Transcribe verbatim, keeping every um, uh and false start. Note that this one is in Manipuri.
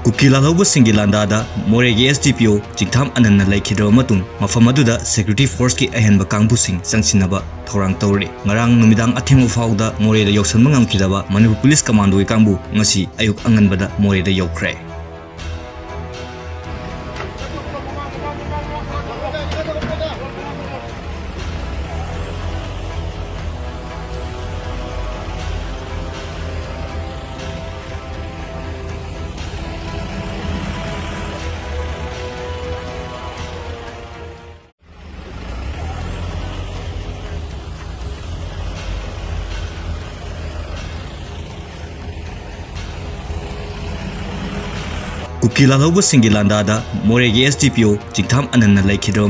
ꯀꯨꯀꯤ ꯂꯥꯜꯍꯧꯕꯁꯤꯡꯒꯤ ꯂꯥꯟꯗꯥꯗ ꯃꯣꯔꯦꯒꯤ S D P O ꯆꯤꯡꯊꯥꯝ ꯑꯅꯟꯅ ꯂꯩꯈꯤꯗ꯭ꯔꯕ ꯃꯇꯨꯡ, ꯃꯐꯝ ꯑꯗꯨꯗ security force ꯀꯤ ꯑꯍꯦꯟꯕ ꯀꯥꯡꯕꯨꯁꯤꯡ ꯆꯪꯁꯤꯟꯅꯕ ꯊꯧꯔꯥꯡ ꯇꯧꯔꯤ꯫ ꯉꯔꯥꯡ ꯅꯨꯃꯤꯗꯥꯡ ꯑꯊꯦꯡꯕ ꯐꯥꯎꯗ ꯃꯣꯔꯦꯗ ꯌꯧꯁꯤꯟꯕ ꯉꯝꯈꯤꯗꯕ ꯃꯅꯤꯄꯨꯔ ꯄꯨꯂꯤꯁ ꯀꯃꯥꯟꯗꯣꯒꯤ ꯀꯥꯡꯕꯨ ꯉꯁꯤ ꯑꯌꯨꯛ ꯑꯉꯟꯕꯗ ꯃꯣꯔꯦꯗ ꯌꯧꯈ꯭ꯔꯦ꯫ ꯀꯨꯀꯤ ꯂꯥꯜꯍꯧꯕꯁꯤꯡꯒꯤ ꯂꯥꯟꯗꯥꯗ ꯃꯣꯔꯦꯒꯤ S D P O ꯆꯤꯡꯊꯥꯝ ꯑꯅꯟꯅ ꯂꯩꯈꯤꯗ꯭ꯔꯕ